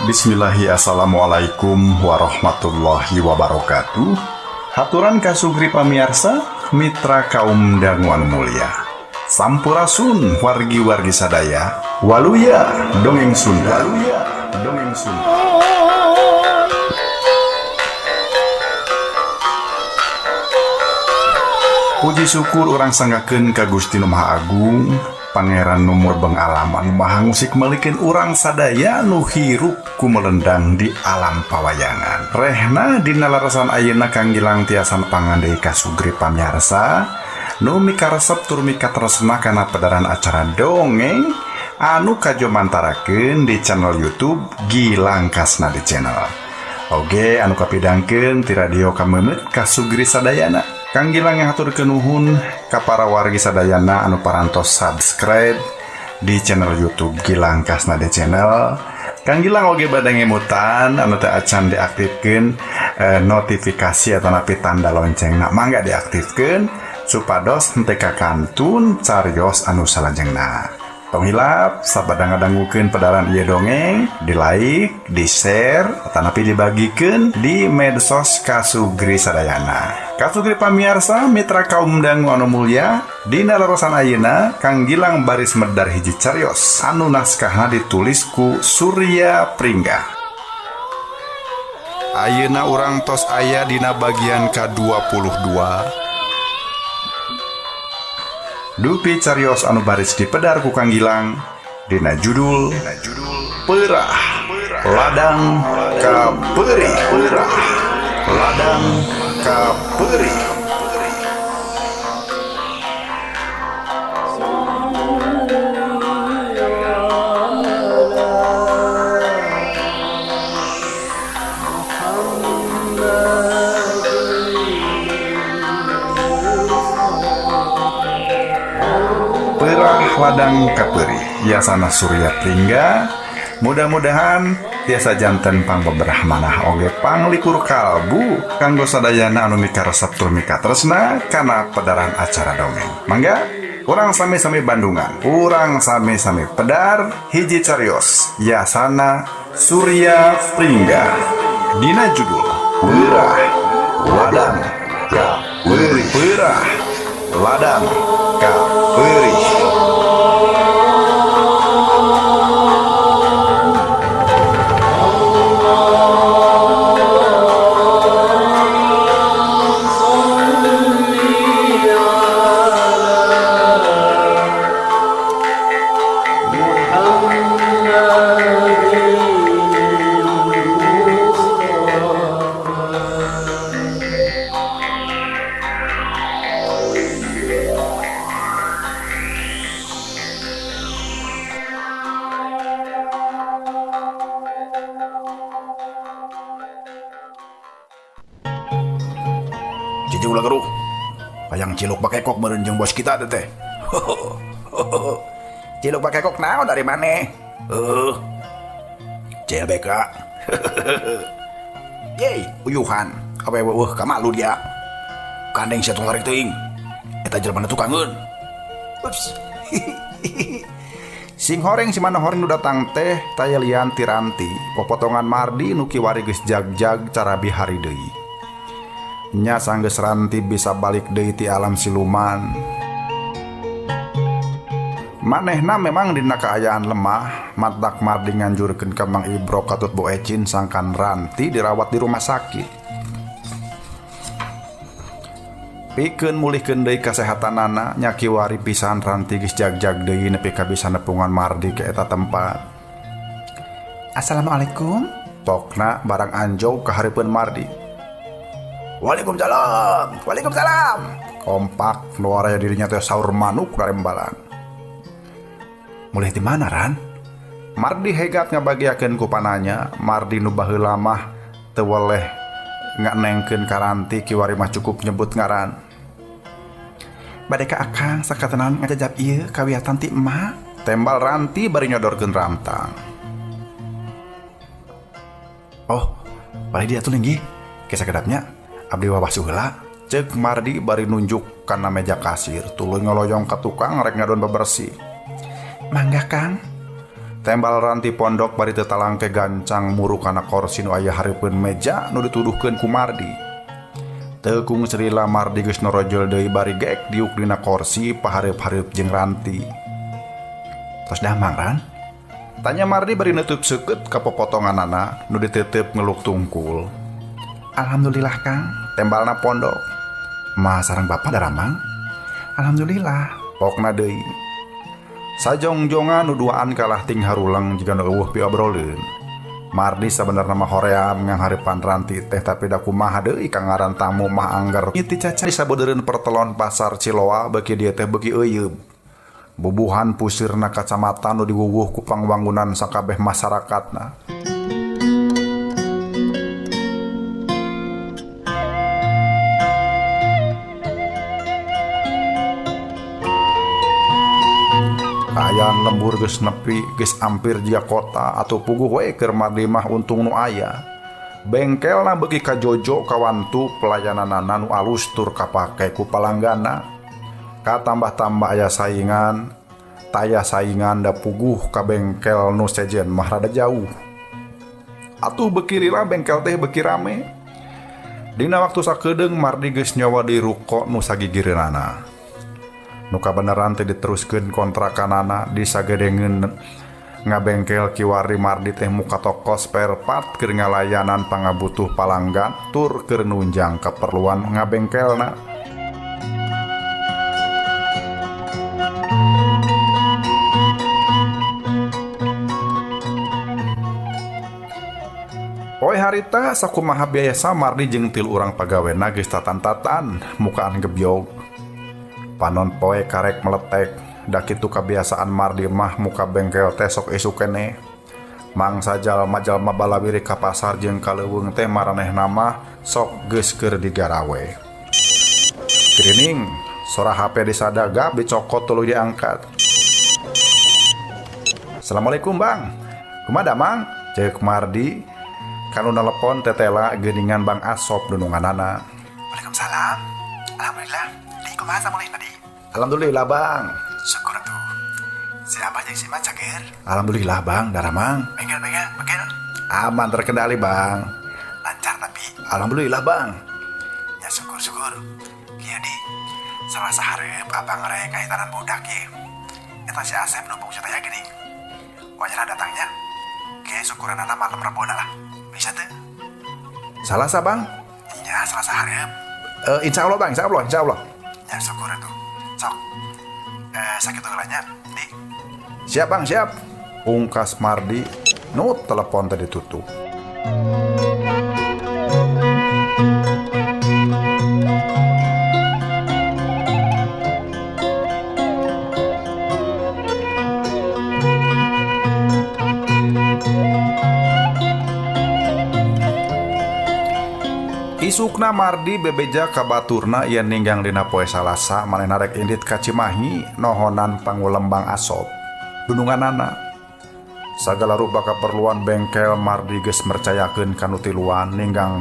Bismillahi Assalamualaikum warahmatullahi wabarakatuh. Haturan kasugri pamiarsa mitra kaum dangu anu mulya. Sampurasun wargi-wargi sadaya. Waluya dongeng Sunda. Waluya dongeng Sunda. Puji syukur urang sanggakeun ka Gusti Nu Maha Agung, Pangeran nu murbeng alam anu maha ngusik melikeun urang sadaya nu hirup ku melendang di alam pawayangan. Rehna dina larasan ayeuna Kang Gilang tiasa nepangan deui kasugri pamiarsa nu mikaresep tur mikatresna kana pedaran acara dongeng anu kajomantarakeun di channel YouTube Gilang Kasnadi Channel. Oge anu kapidangkeun ti radio Kamemet kasugri sadayana. Kang Gilang ngahaturkeun nuhun ka para wargi sadayana anu parantos subscribe di channel YouTube Gilang Kasnadi Channel. Kang Gilang oge bade ngemutan anu teu acan diaktifkeun notifikasi atau napi tanda loncengna, mangga diaktifkeun supados henteu kakantun carios anu salajengna. Tong hilap sabada ngadangukeun pedaran ieu dongeng, di like, di share, atanapi dibagikeun di medsos kasugri sadayana. Kasugri pamiarsa mitra kaum dangu anu mulya, dina larasan ayeuna Kang Gilang baris medar hiji carios anu naskahna ditulis ku Surya Pringga. Ayeuna urang tos aya dina bagian ka-22. Dupi carios anu baris dipedar ku Kang Gilang dina judul Peurah Ladang Kapeurih. Peurah Ladang Kapeurih. Peurah Ladang Kapeurih yasana Surya Pringga. Mudah-mudahan tiasa janten pangbeberah manah oge panglikur kalbu kanggo sadayana anu mikaresep tur mikatresna kana pedaran acara dongeng. Mangga urang sami-sami Bandungan, urang sami-sami pedar hiji carios yasana Surya Pringga dina judul Peurah Ladang Kapeurih. Peurah Ladang Kapeurih. Cici ulah geruh. Hayang cilok bakekok meureun jeung bos kita teh teh. Cilok bakekok naon dari maneh? Heuh. CLBK. Yeay, uyuhan. Awewe eueuh kamalu dia. Kandeng sia tong tarik teuing. Eta jelema na tukangeun. Ups. Sing horeng si manohoreng nu datang teh taya lian ti Ranti, popotongan Mardi nu kiwari geus jag-jag carabi hari deui. Nya sanggeus Ranti bisa balik deui ti alam siluman. Manehna memang dina kaayaan lemah, matak Mardi nganjurkeun ka Mang Ibro katut Bo Ecin sangkan Ranti dirawat di rumah sakit. Pikeun mulihkeun deui kasehatanana, nya kiwari pisan Ranti geus jag-jag deui nepi ka bisa nepungan Mardi ke eta tempat. Assalamualaikum, pokna barang anjog ka hareupeun Mardi. Waalaikumsalam, waalaikumsalam. Kompak nu araya dirinya teh saur manuk darembalan. Mulih di mana Ran? Mardi hegat ngabagiakeun ku pananya. Mardi nu baheula mah teu weleh nganengkeun ka Ranti kiwari mah cukup nyebut ngaran. Bade ka akang sakatenan ngajajab ieu kawiatan ti emak. Tembal Ranti bari nyodorkeun rantang. Oh, bari dia tuh linggih. Ke sakedapnya abdi wawasuh heula. Ceuk Mardi bari nunjuk kana meja kasir tuluy ngoloyong ka tukang rek ngadon bebersih. Mangga Kang. Tembal Ranti pondok bari teu talangke gancang muru kana korsi nu aya hareupeun meja nu dituduhkeun ku Mardi. Teu kung salila Mardi geus norojol deui bari gek diuk dina korsi pahareup-hareup jeung Ranti. Tos damang Ran? Tanya Mardi bari neutup seukeut ka popotonganana nu ditetep ngeluk tungkul. Alhamdulillah Kang, tembalna pondok. Ma sareng bapak daramang? Alhamdulillah, pokna deui. Sajongjongan nu duaan kalah ting haruleng jiga nu eueuh piobroleun. Mardi sabenerna mah hoream nganghareupan Ranti teh tapi da kumaha deui ka ngaran tamu mah angger ti caca disabeudeureuun pertelon pasar Ciloa beuki dieu teh beuki euyeub. Bubuhan pusirna kacamatan nu diwuwuh ku pangwangunan sakabeh masyarakatna. Kaayaan lembur geus nepi geus ampir jiga kota atau puguh we keur Mardi mah untung nu aya. Bengkelna beuki kajojo kawantu pelayananana nu alus tur kapake ku palanggana. Katambah-tambah aya saingan, taya saingan da puguh ka bengkel nu sejen mah rada jauh. Atuh beuki lila bengkel teh beuki rame. Dina waktu sakedeung Mardi geus nyawa di ruko nu sagigireunana. Nu kabeneran teh diteruskeun kontrakanana disagedengeun ngabengkel kiwari Mardi teh muka toko spare part keur ngalayanan pangabutuh palanggan tur keur nunjang keperluan ngabengkelna. Poe harita sakumaha biasa Mardi jeung tilu urang pagawena geus tatan-tatan mukaan gebyog. Panon poe karek meletek, da kitu kabiasaan Mardi mah muka bengkel teh sok isuk keneh. Mangsa jalma-jalma balawiri ka pasar jeung ka leuweung teh maranehna mah sok geus keur digarawe. Krining, sora HP disadagap dicokot tuluy diangkat. Assalamualaikum Bang. Kumaha damang? Ceuk Mardi. Kanu nelepon tetela geuningan Bang Asop dununganana. Waalaikumsalam. Alhamdulillah. Di kumaha samulih tadi? Alhamdulillah Bang. Syukur tuh. Si Abah jeung si Mat cager. Alhamdulillah Bang, daramang. Bengkel-bengkel, bengkel. Aman terkendali Bang. Lancar tapi. Alhamdulillah Bang. Ya syukur-syukur. Kieu di salah sahareup abang rek kahitanan budak ye. Eta si Asep nu bungsu teh geuning. Wajarna datangnya. Ke syukuranana malam Rebona lah. Bisa teu? Salasa Bang? Iya, salah sahareup. Insya Allah Bang, insya Allah, insya Allah. Ya syukur atuh. Sok. Sakitu heula nya, Di. Siap Bang, siap. Ungkas Mardi, nu telepon teh ditutup. Isukna Mardi bebeja ka baturna yen ninggang dina poe Salasa manehna rek indit ka Cimahi nohonan pangulembang Asop. Dununganana sagala rupa kaperluan bengkel Mardi geus mercayakeun ka nu tiluan ninggang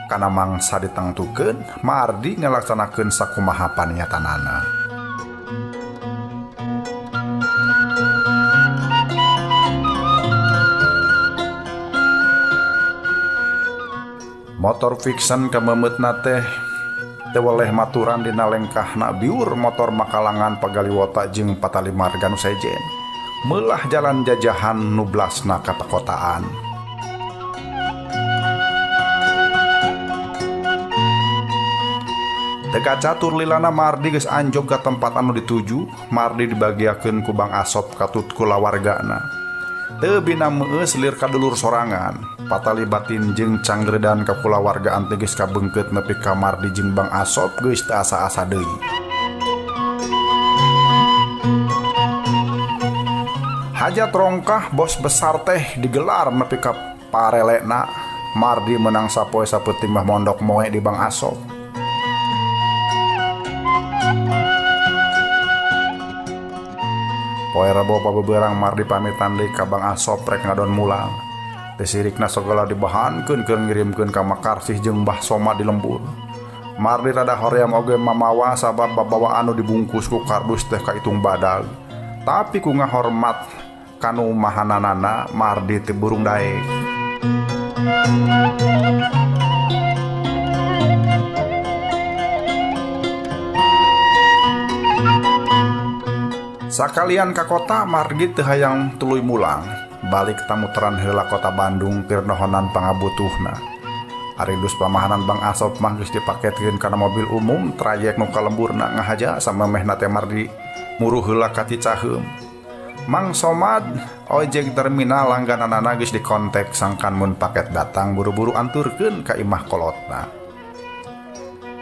kana mangsa ditangtukeun Mardi ngalaksanakeun sakumaha paniatanana. Motor Vixen kememetna teh teu weleh maturan dina lengkahna biur motor makalangan pagaliwota jeung patalimarga nu sejen. Meulah jalan jajahan nu blasna ka pakotaan. Teu kacatur lilana Mardi geus anjog ka tempat anu dituju, Mardi dibagiakeun ku Bang Asop katut kulawargana. Teu bina meueus lir kadulur sorangan. Patali batin jeung cangredan ka kulawargaan teh geus kabeungkeut nepi ka Mardi jeung Bang Asop geus teu asa-asa deui. Hajat rongkah bos besar teh digelar nepi ka parelena. Mardi menang sapoe sapeuting mah mondok moe di Bang Asop. Poe Rebo pabeberang Mardi pamitan deui ka Bang Asop rek ngadon mulang. Teh sirikna sagala dibahankeun keur ngirimkeun ka Makarsih jeung Mbah Soma di lembur. Mardi rada hoream oge mamawa sabab babawa anu dibungkus ku kardus teh kaitung badag. Tapi ku ngahormat Kanu mahananana Mardi teu burung daek. Sakalian ka kota Mardi teu hayang tuluy mulang, balik tamuteran heula kota Bandung keur nohonan pangabutuhna. Ari dus pamahanan Bang Asop mah geus dipaketkeun kana mobil umum trayek nu ka lemburna ngahaja samemehna teh Mardi muruh heula ka Cicaheum. Mang Somad ojek terminal langgananana geus dikontak sangkan mun paket datang buru-buru anturkeun ka imah kolotna.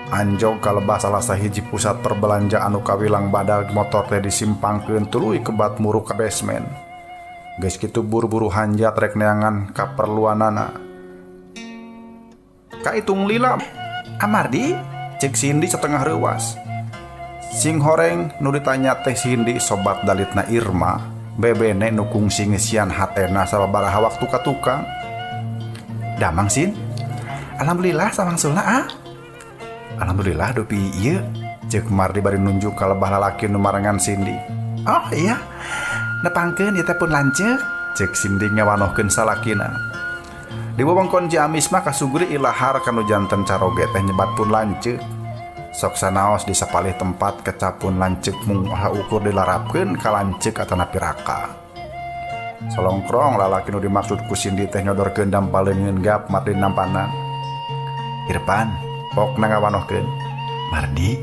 Anjog kalebah salah sahiji pusat perbelanjaan anu kawilang badag motor teh disimpangkeun tuluy kebat muruk ka basement. Geus kitu buru-buru hanjat rek neangan kaperluanana. Kaitung lila Amardi cek Cindy setengah reuas. Sing horeng nu ditanya teh Cindy sobat dalitna Irma, bebene nu kungsi ngeusian hatena sababaraha waktu ka tukang. Damang Sin. Alhamdulillah samangsulna ah. Alhamdulillah dupi ieu cek Mardi bari nunjuk ka lebah lalaki nu marengan Cindy. Oh iya, nepangkeun ieu teh pun lanceuk cek Cindy ngawanohkeun salakina. Di wewengkon Ciamis mah kasugri ilahar kanu janten caroge teh nyebat pun lanceuk. Sok sanaos di sapalih tempat kecapun lanceuk mung ukur dilarapkeun ka lanceuk atanapi raka. Solongkrong lalaki nu dimaksud ku Cindy teh nyodorkeun dampal leungeun gap Mardi nampanan. Irfan pokna ngawanohkeun. Mardi,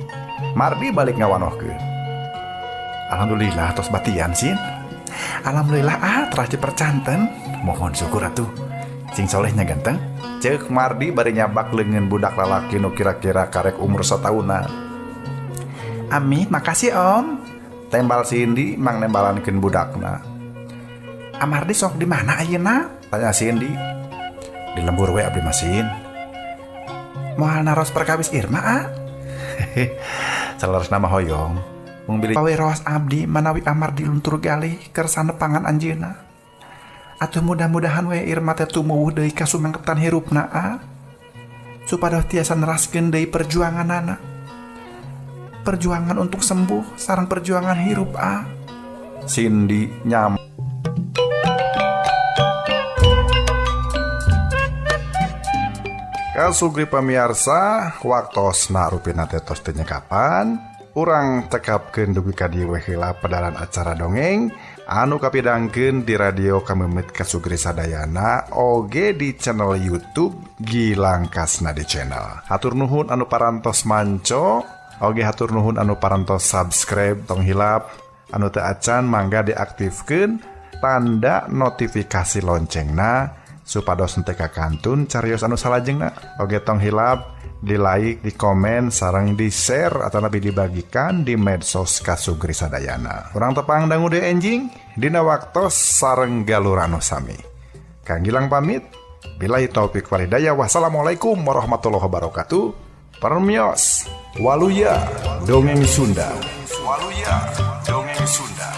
Mardi balik ngawanohkeun. Alhamdulillah tos batian Sin. Alhamdulillah ah terah dipercanten. Mohon syukur atuh. Sing solehnya ganteng. Ceuk Mardi bari nyabak leungeun budak lalaki nu kira-kira karek umur sataunan. Amin, makasih Om. Tembal Cindy mang nembalankeun budakna. Amardi sok di mana ayeuna? Tanya Cindy. Di lembur we abdi masin. Moal naros perkawis Irma ah? Saleresna mah hoyong. Mung bilih paweros abdi manawi Amardi luntur galih keur sanepangan anjeunna. Atuh mudah-mudahan we Irma teh tumuwuh deui ka sumangketan hirupna ah. Supados tiasa neraskeun deui perjuanganana. Perjuangan untuk sembuh sareng perjuangan hirup ah. Cindy nyam. Kasugri pamiarsa, waktosna rupina teh tos teu nyekapan. Urang cekapkeun dugi ka dieu we heula padaran acara dongeng anu kapidangkeun di radio Kameumit Kasugri Sadayana oge di channel YouTube Gilang Kasnadi Channel. Hatur nuhun anu parantos manco, oge hatur nuhun anu parantos subscribe, tong hilap anu teu acan mangga diaktifkeun tanda notifikasi loncengna supados henteu kakantun carios anu salajengna. Oge tong hilap di like, di komen, sareng di share atau lebih dibagikan di medsos Kasugri Sadayana. Urang tepang dangu deui enjing dina waktos sareng galur anu sami. Kang Gilang pamit. Billahi taufik walhidayah. Wassalamualaikum warahmatullahi wabarakatuh. Permios. Waluya Dongeng Sunda. Waluya Dongeng Sunda.